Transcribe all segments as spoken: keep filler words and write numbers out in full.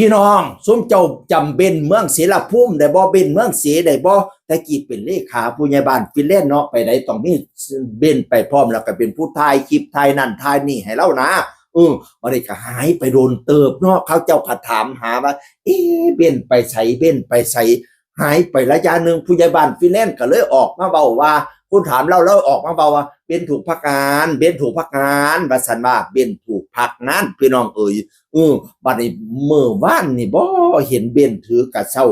พี่น้อง ซุมเจ้าจำเบนเมืองเสรภูมิได้บ่ เบนเมืองเสได้บ่ แต่กี้เป็นเลขาผู้ใหญ่บ้านฟินแลนด์เนาะ ไปใดต้องมีเบนไปพร้อม แล้วก็เป็นผู้ถ่ายคลิปถ่ายนั่นถ่ายนี่ให้ลาวนะ เออ บัดนี้ก็หายไปโดนเติบเนาะ เขาเจ้าก็ถามหาว่า เอ๊ะ เบนไปไส เบนไปไส หายไประยะหนึ่ง ผู้ใหญ่บ้านฟินแลนด์ก็เลยออกมาเว้าว่า คนถามลาว ลาวออกมาเว้าว่า เบนถูกพักงาน เบนถูกพักงาน ว่าซั่นว่า เบนถูกพักงาน พี่น้องเอ๋ย เออ บัดนี้มื้อวานนี่บ่เห็นเบนถือกระเซ้า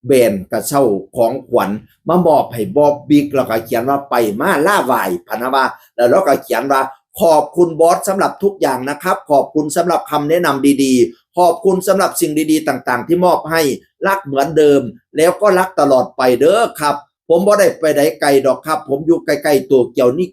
แบนกระเซ้าของขวัญมามอบให้บอบบิ๊ก แล้วก็เขียนว่าไปมาลาไหว้พะนะว่า แล้วลาวก็เขียนว่า ขอบคุณบอสสำหรับทุกอย่างนะครับ ขอบคุณสำหรับคำแนะนำดีๆ ขอบคุณสำหรับสิ่งดีๆต่างๆที่มอบให้ รักเหมือนเดิม แล้วก็รักตลอดไปเด้อครับ ผมบ่ได้ไปใดไกลดอกครับ ผมอยู่ใกล้ๆโตเกียวนี่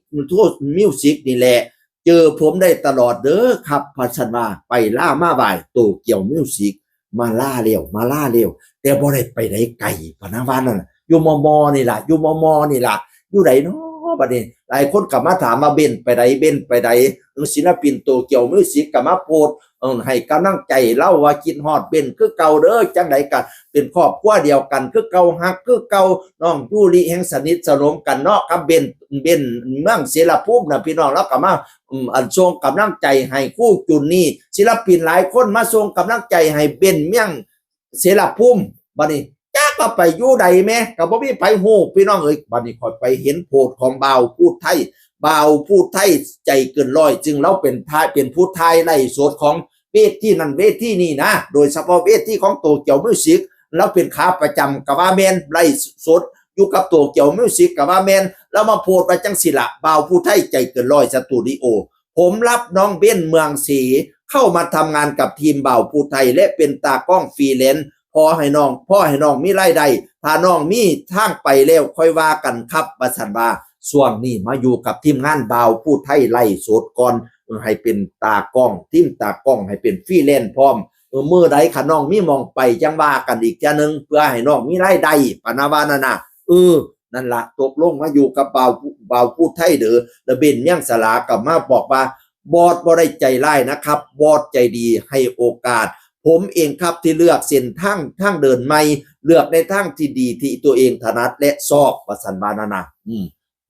Music นี่แหละ เจอผมได้ตลอดเด้อครับ ว่าซั่นว่า ไปลามาไหว้โตเกียว Music มาลาแล้ว มาลาแล้ว แต่บ่ได้ไปใดไกล พะนะว่านั่นน่ะ อยู่มอมอนี่ล่ะ อยู่มอมอนี่ล่ะ อยู่ใดน้อ บัดนี้ หลายคนก็มาถามว่า เบนไปใด เบนไปใด เออ ศิลปินโตเกียว Music ก็มาโพสต์ เออ ให้กำลังใจลาวว่า คิดฮอดเบนคือเก่าเด้อ จั่งใดก็เป็นครอบครัวเดียวกันคือเก่า ฮักคือเก่า น้องยูริแฮงสนิทสนมกันเนาะ กับเบน เบนเมืองเสรภูมิน่ะ พี่น้อง ลาวก็มา อืม อันส่งกำลังใจให้ครูจุนนี่ ศิลปินหลายคนมาส่งกำลังใจให้เบนเมืองเสรภูมิ บัดนี้จักว่าไปอยู่ใดแหม ก็บ่มีไผฮู้ พี่น้องเอ๋ย บัดนี้ข้อยไปเห็นโพสต์ของบ่าวผู้ไทย บ่าวผู้ไทยใจเกินร้อย ซึ่งลาวเป็นถ่าย เป็นผู้ถ่ายไลฟ์สดของเวทีนั่นเวทีนี่นะ โดยเฉพาะเวทีของโตเกียว Music ลาวเป็นขาประจำก็ว่าแม่น ไลฟ์สดอยู่กับโตเกียว Music ก็ว่าแม่น ลาวมาโพสต์ว่าจั่งซี้ล่ะ บ่าวผู้ไทยใจเกินร้อยสตูดิโอ ผมรับน้องเบนเมืองศรีเข้ามาทำงานกับทีมบ่าวผู้ไทย และเป็นตากล้องฟรีแลนซ์ พอให้น้อง พอให้น้องมีรายได้ ถ้าน้องมีทางไปแล้วค่อยว่ากันครับ ว่าซั่นว่า ช่วงนี้มาอยู่กับทีมงานบ่าวผู้ไทยไลฟ์สดก่อน เออ ให้เป็นตากล้อง ทีมตากล้องให้เป็นฟรีแลนซ์พร้อม เออ มื้อใดคันน้องมีหม่องไปจั่งว่ากันอีกเทื่อหนึ่ง เพื่อให้น้องมีรายได้ พะนะว่านั่นน่ะ เออ นั่นล่ะ ตกลงมาอยู่กับบ่าว บ่าวผู้ไทยเด้อ แล้วเบนเมืองสลาก็มาบอกว่า บอสบ่ได้ใจร้ายนะครับ บอสใจดีให้โอกาส ผมเองครับที่เลือกเส้นทาง ทางเดินใหม่ เลือกในทางที่ดีที่ตัวเองถนัดและชอบ ว่าซั่นว่านั่นน่ะ อืม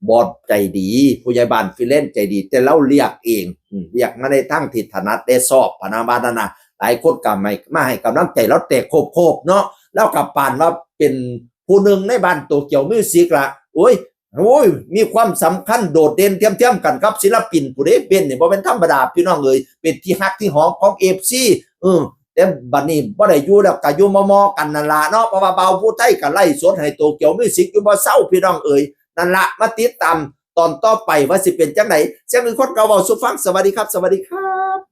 บอสใจดี ผู้ใหญ่บ้านฟรีแลนซ์ใจดี แต่ลาวเลือกเอง อืม เลือกมาในทางที่ถนัดและชอบ พะนะว่านั่นน่ะ หลายคนก็ไม่ มาให้กำลังใจลาวแตกโคบๆเนาะ ลาวก็ปานว่าเป็นผู้หนึ่งในบ้านโตเกียว Music ล่ะ โอ้ย โอ้ย มีความสำคัญโดดเด่นเทียมๆกันกับศิลปินผู้ใด เบนนี่บ่แม่นธรรมดา พี่น้องเอ๋ย เป็นที่ฮักที่หอมของ เอฟซี เออ แต่บัดนี้บ่ได้อยู่แล้ว ก็อยู่มอมอกันนั่นล่ะเนาะ เพราะว่าบ่าวผู้ไทยก็ไลฟ์สดให้โตเกียว Music อยู่บ่เซา พี่น้องเอ๋ย นั่นล่ะ มาติดตามตอนต่อไปว่าสิเป็นจั่งใด เสียงอีกคนก็เว้าสู่ฟัง สวัสดีครับ สวัสดีครับ